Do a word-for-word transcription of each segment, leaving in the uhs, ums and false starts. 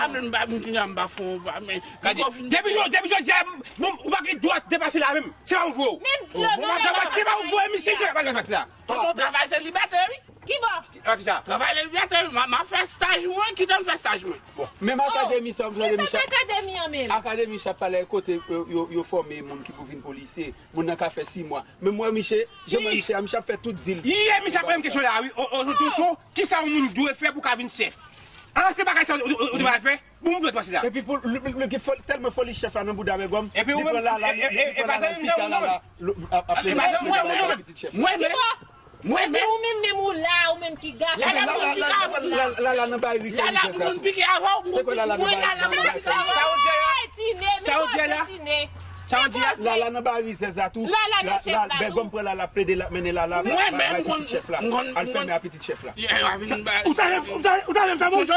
A menm ba moun ki nan m pa fon ba men. Gade, depi jodi a, bon, ou pa gen dwa depase la menm. Se pa ou voye w. Menm lè non, se pa ou voye misye, se pa depase la. Tonton, travay se libète wi. Ki bò? Travay se libète wi. M a fè staj mwen, kite m fè staj mwen. Bon, menm akademi sa, m fè akademi sa. Akademi sa pale kote yo fòme moun ki pou vin polisye. Moun nan ka fè sis mwa. Men mwen, misye, jan mwen misye a, misye ap fè tout vi l. Ye, misye ap poze m kesyon la wi. O, o, tonton, kisa yon moun dwe fè pou ka vin chèf? A, se bagay sa ou te pral fè? Bon, m dwe pase la. Epi pou li gen tèlman foli chèf la nan bouda bègòm, li pran lala, li pran lala, li pita lala, ap plede pitit chèf la. Mwen menm, mwen menm. Epi ou menm, menm ou la, ou menm ki gason. Lala pou moun pike avè w. Lala pou moun pike avè w. Mwen lala pou moun pike avè w. Sa ou di a? Sa ou di a la? Sa ou di a? Lala nan ba rizèz la tou. Lala nan chèf la tou. Bègòm pran lala, plede l ap mennen lala bay pitit chèf la. Al fèmen a pitit chèf la. Ou ta renmen fè moun? Ou ta renmen fè moun? W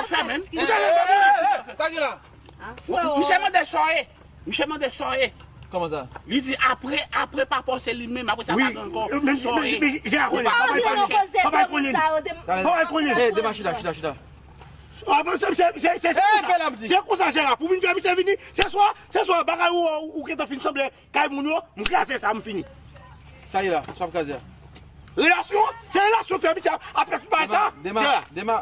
ap fèmen. Ou ta renmen fè moun? Sa gen la? Misye mande sa w ye. Misye mande sa w ye. Kòman sa? Li di apre, apre papa w se li menm, apre sa pa gen ankò. Sa w ye. Papa l konnen. Papa l konnen. Papa l konnen. Dema, chita, chita, chita. Se konsa, Jera. Pou vin fè misye vini, se swa, se swa bagay ou, ou gentan fin sanble kay moun yo, m kraze sa, m fini. Sa ye la, sa ap kraze a. Relasyon, se relasyon fè misye ap fè tout bagay sa. Dema, Dema,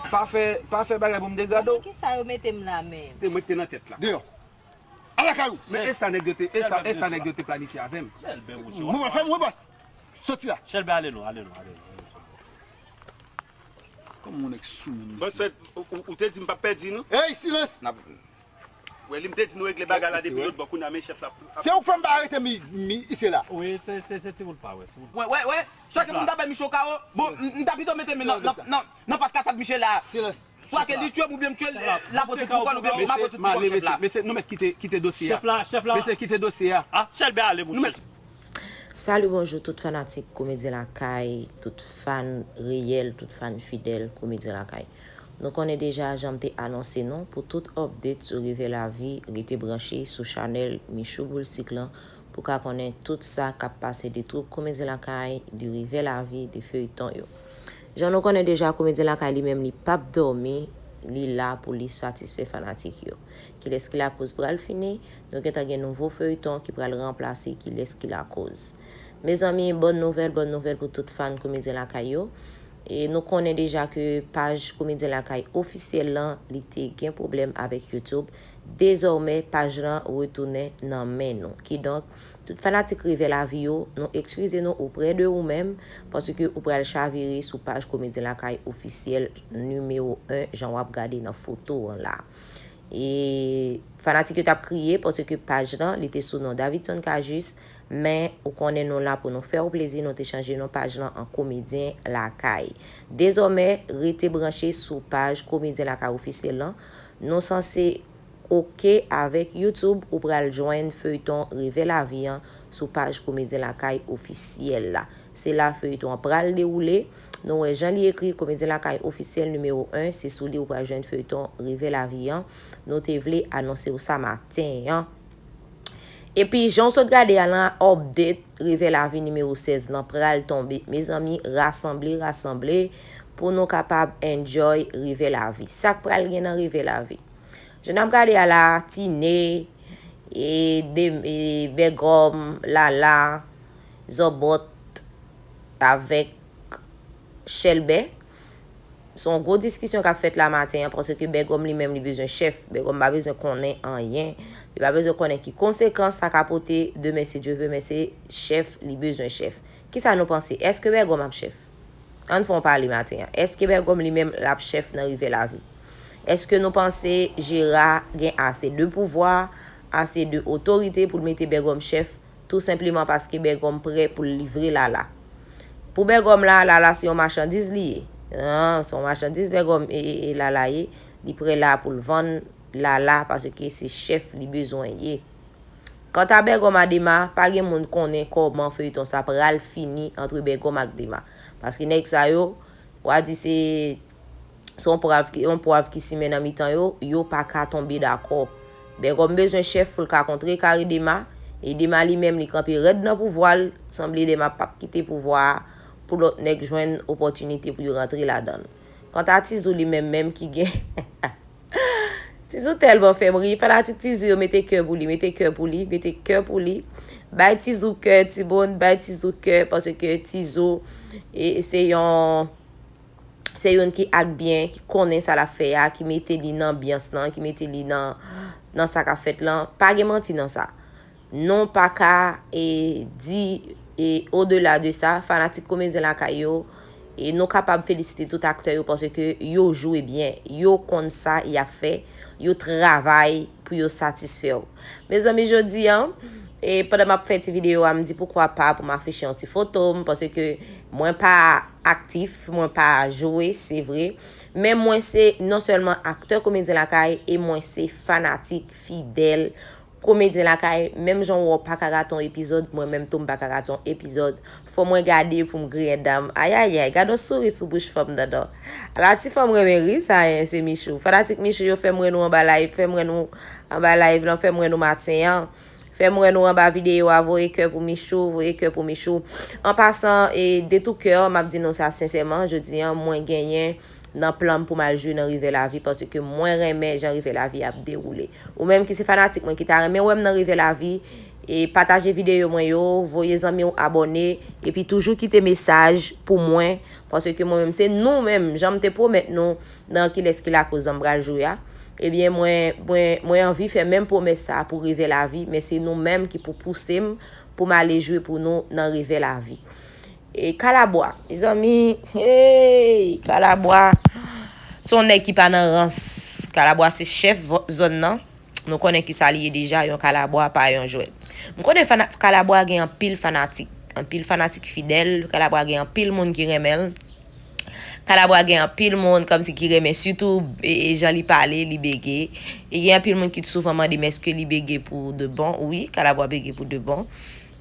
pa fè, pa fè bagay pou m degrade w. Kisa yo mete m la menm? Se mwen ki te nan tèt la. Deyò. Al lakay ou. Men e sa nèg yo te, e sa, e sa nèg yo te planifye avè m. Mwen pa fè m, wi, bòs. Soti la. Chèlbè, ale non, ale non, ale non. Kòman yon nèg sou moun? Bòs fèt, ou te di m p ap pèdi non? Ey, silans! Wè, li m te di nou regle bagay la depi lòt bò, kounye a men chèf la. Se ou k fè m pa arete mi, mi, isi la. Wi, se, se, se timoun pa wè, timoun. Wè, wè, wè, tanke pou m ta bay Micho kawo, bon, m, m ta pito mete men nan, nan, nan, nan pat kasad Micho la. Silans. Swa ke li tchwe m oubyen m tchwe l, l ap pote pou kò l oubyen m ap pote pou kò chèf la. Mesye, nou mèt kite, kite dosye a. Chèf la, chèf la. Mesye, kite dosye a. Ah, Chèlbè ale, monchè. Salut, bonjou tout fanatik Komedyen Lakay, tout fan reyèl, tout fan fidèl Komedyen Lakay. Nou konnen deja, jan m te anonse nou, pou tout update sou Rive Lavi, rete branche sou chanèl Michou Boulsik lan pou ka konnen tout sa k ap pase de twoup Komedyen Lakay, de Rive Lavi, de feyton yo. Jan nou konnen deja, Komedyen Lakay li menm li p ap dòmi, li la pou li satisfè fanatik yo. Kilès ki lakoz pral fini, nou gentan gen nouvo feyton ki pral ranplase Kilès ki lakoz. Mezanmi, bòn nouvèl, bòn nouvèl pou tout fan Komedyen Lakay yo. E nou konnen deja ke paj Komedyen Lakay ofisyèl lan, li te gen pwoblèm avèk YouTube. Dezòmè, paj lan retounen nan men nou. Kidonk, tout fanatik Rive Lavi yo, nou ekskize nou oprè de ou menm, paske ou pral chavire sou paj Komedyen Lakay ofisyèl nimewo en, jan w ap gade nan foto an la. E fanatik yo t ap kriye paske paj lan, li te sou non Davidson Cajuste, men ou konnen nou la pou nou fè w plezi, nou te chanje non paj lan an Komedyen Lakay. Dezòmè, rete branche sou paj Komedyen Lakay ofisyèl lan. Nou sanse oke avèk YouTube, ou pral jwenn feyton Rive Lavi an sou paj Komedyen Lakay ofisyèl la. Se la feyton an pral dewoule. Nou wè jan li ekri Komedyen Lakay ofisyèl nimewo en, se sou li ou pral jwenn feyton Rive Lavi an. Nou te vle anonse w sa maten an. Epi, jan w sot gade a la, update Rive Lavi nimewo sèz lan pral tonbe. Mezanmi, rasanble, rasanble pou nou kapab enjoy Rive Lavi. Sa k pral gen nan Rive Lavi? Jan n ap gade a la, Tine, e, de, e, Bègòm, Lala, Zòbòt avèk Chèlbè. Se yon gwo diskisyon k ap fèt la maten an, paske Bègòm li menm li bezwen chèf. Bègòm pa bezwen konnen anyen. Li pa bezwen konnen ki konsekans sa ka pote demen si Dye ve, men se chèf, li bezwen chèf. Kisa nou panse? Èske Bègòm ap chèf? Ann fè yon pale maten an. Èske Bègòm li menm l ap chèf nan Rive Lavi? Èske nou panse Jera gen ase de pouvwa, ase de otorite pou l mete Bègòm chèf, tou senpleman paske Bègòm prè pou l livre Lala? Pou Bègòm la, Lala se yon machandiz li ye. An, se yon machandiz Bègòm e, e, e Lala ye. Li prè la pou l vann Lala paske se chèf li bezwen ye. Kanta Bègòm a Dema, pa gen moun konnen kòman feyton sa pral fini antre Bègòm ak Dema. Paske nèg sa yo, w a di se, se yon pwav ki, yon pwav ki simen nan mitan yo, yo pa ka tonbe dakò. Bègòm bezwen chèf pou l ka kontre kare Dema, e Dema li menm li kanpe rèd nan pouvwa l, sanble Dema p ap kite pouvwa a pou lòt nèg jwenn opòtinite pou yo rantre ladan l. Kanta Tizou li menm menm ki gen Tizou tèlman fè m ri. Fanatik Tizou yo, mete kè pou li, mete kè pou li, mete kè pou li. Bay Tizou kè, timoun, bay Tizou kè, paske Tizou e, se yon se youn ki ak byen, ki konnen sa l ap fè a, ki mete li nan anbyans lan, ki mete li nan nan sa k ap fèt lan. Pa gen manti nan sa. Nou pa ka e, di e, odela de sa, fanatik Komedyen Lakay yo, e nou kapab felisite tout aktè yo paske yo jwe byen, yo konn sa y ap fè, yo travay pou yo satisfè w. Mezanmi, jodi a, e pandan m ap fè ti videyo a, m di poukwa pa pou m afiche yon ti foto m, paske mwen pa aktif, mwen pa jwe, se vre. Men mwen se non sèlman aktè Komedyen Lakay, e mwen se fanatik fidèl Komedyen Lakay. Menm jan w wè w pa ka rate yon epizòd, mwen menm tou m pa ka rate yon epizòd. Fò mwen gade pou m griyen dan m. Ayayay, gade yon souri sou bouch fanm nan non. Ala ti fanm renmen ri sa, en, se Michou. Fanatik Michou yo, fè m wè nou anba live, fè m wè nou anba live lan, fè m wè nou maten an. Fè m wè nou anba videyo a, voye kè pou Michou, voye kè pou Michou. An pasan, e de tou kè, m ap di nou sa sensèman, jodi a, mwen genyen nan plan m pou m al jwe nan Rive Lavi, paske mwen renmen jan Rive Lavi ap dewoule. Ou menm ki se fanatik mwen, ki ta renmen wè m nan Rive Lavi, e pataje videyo mwen yo, voye zanmi w abòne, epi toujou kite mesaj pou mwen, paske mwen menm, se nou menm, jan m te pwomèt nou nan Kilès ki Lakoz an m pral jwe a. Ebyen, mwen, mwen, mwen anvi fè menm pwomès sa a pou Rive Lavi, men se nou menm ki pou pouse m pou m ale jwe pou nou nan Rive Lavi. E Kalabwa, mezanmi, hey, Kalabwa, se yon nèg ki pa nan rans. Kalabwa se chèf vò- zòn nan. Nou konnen ki sa li ye deja, yon Kalabwa pa yon jwèt. M konnen fana- Kalabwa gen anpil fanatik, anpil fanatik fidèl, Kalabwa gen anpil moun ki renmen l. Kalabwa gen anpil moun kòmsi ki renmen, sitou e, e jan li pale, li bege. E gen anpil moun ki souvan mande m èske li bege pou de bon. Wi, Kalabwa bege pou de bon.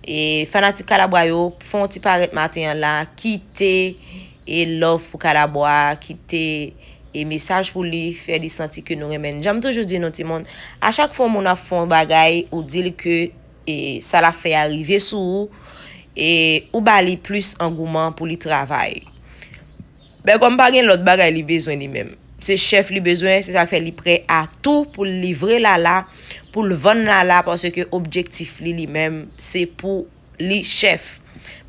E fanatik Kalabwa yo, fè yon ti parèt maten an la, kite e love pou Kalabwa, kite e mesaj pou li, fè li santi ke nou renmen l. Jan m toujou di nou timoun, a chak fwa yon moun ap fè yon bagay, ou di l ke e sa l ap fè a rive sou ou, e ou ba li plis angouman pou li travay. Bègòm pa gen lòt bagay li bezwen li menm. Se chèf li bezwen, se sa k fè li prè a tou pou l livre Lala, pou l vann Lala, paske objektif li, li menm, se pou li chèf.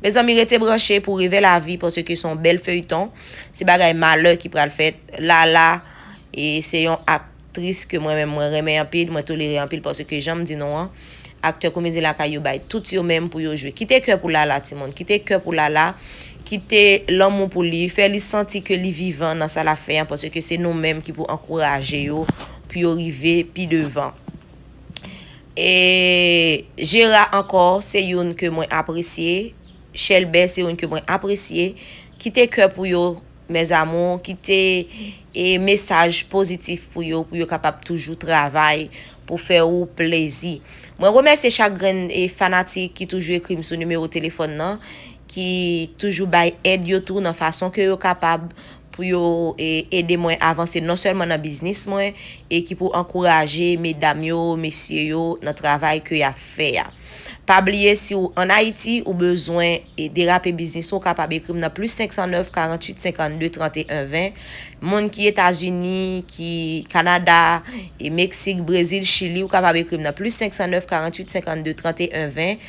Mezanmi, rete branche pou Rive Lavi, paske se yon bèl feyton. Se bagay malè ki pral fèt. Lala, e se yon aktris ke mwen menm, mwen renmen anpil, mwen tolere anpil, paske jan m di nou an, aktè Komedyen Lakay yo bay tout yo menm pou yo jwe. Kite kè pou Lala, timoun. Kite kè pou Lala. Kite lanmou pou li. Fè li santi ke li vivan nan sa l ap fè an, paske se nou menm ki pou ankouraje yo, pou yo rive pi devan. E Jera ankò, se youn ke mwen apresye. Chèlbè, se youn ke mwen apresye. Kite kè pou yo, mes amours, kite e mesaj pozitif pou yo, pou yo kapab toujou travay pou fè ou plezi. Mwen remèsye chak grenn e fanatik ki toujou ekri m sou nimewo telefòn nan, ki toujou bay èd yo tou nan fason ke yo kapab pou yo e, ede mwen avanse non sèlman nan biznis mwen, e ki pou ankouraje medam yo, mesye yo nan travay ke y ap fè a. Pa bliye, si w ann Ayiti, ou bezwen e derape biznis ou, ou kapab ekri m nan plis senk san nèf, karanntuit, senkannde, tranteyen, ven. Moun ki Etazini, ki Kanada, e Meksik, Brezil, Chili, ou kapab ekri m nan plis senk san nèf, karanntuit, senkannde, tranteyen, ven.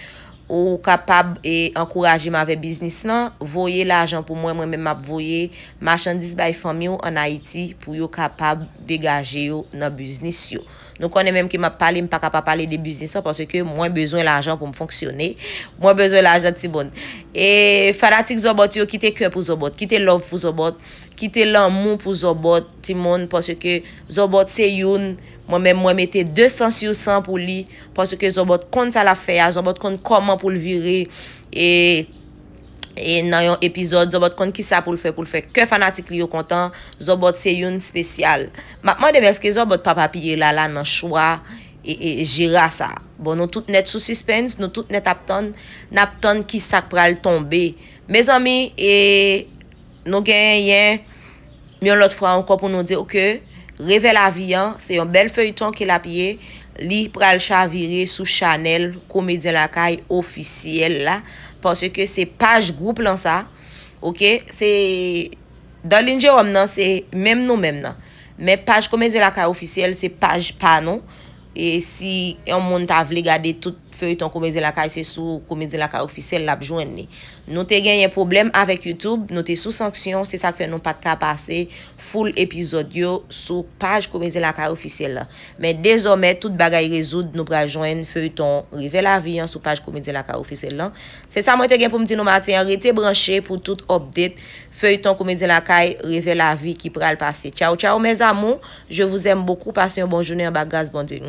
Ou kapab e ankouraje m avè biznis lan, voye lajan pou mwen, mwen menm m ap voye machandiz bay fanmi w ann Ayiti pou yo kapab degaje yo nan biznis yo. Nou konnen menm ke m ap pale, m pa ka pa pale de biznis lan, paske mwen bezwen lajan pou m fonksyone. Mwen bezwen lajan, timoun. E fanatik Zòbòt yo, kite kè pou Zòbòt, kite love pou Zòbòt, kite lanmou pou Zòbòt, timoun, paske Zòbòt se youn, mwen menm, mwen mete de san sou san pou li, paske Zòbòt konn sa l ap fè a, Zòbòt konn kòman pou l vire, e e nan yon epizòd, Zòbòt konn kisa pou l fè, pou l fè kè fanatik li yo kontan. Zòbòt se youn espesyal. M ap mande m èske Zòbòt pa papiye Lala nan chwa e, e Jera sa. Bon, nou tout nèt sou sispens, nou tout nèt ap tann, n ap tann kisa k pral tonbe. Mezanmi, e nou genyen yon lòt fwa ankò pou nou di w ke Rive Lavi an, se yon bèl feyton ke l ap ye. Li pral chavire sou chanèl Komedyen Lakay ofisyèl la, paske se paj gwoup lan sa, oke? Se Darline Jerome nan se menm nou menm nan. Men paj Komedyen Lakay Ofisyèl se paj pa nou. E si yon moun ta vle gade tout feyton Komedyen Lakay, se sou Komedyen Lakay Ofisyèl l ap jwenn li. Nou te genyen pwoblèm avèk YouTube, nou te sou sanksyon, se sa k fè nou pa t ka pase full epizòd yo sou paj Komedyen Lakay Ofisyèl la. Men dezòmè, tout bagay rezoud, nou pral jwenn feyton Revè Lavi an sou paj Komedyen Lakay Ofisyèl lan. Se sa mwen te gen pou m di nou maten an, rete branche pou tout update feyton Komedyen Lakay Revè Lavi ki pral pase. Tchao, tchao, mes amours, je vous aime beaucoup, pase yon bon jounen anba gras Bondye.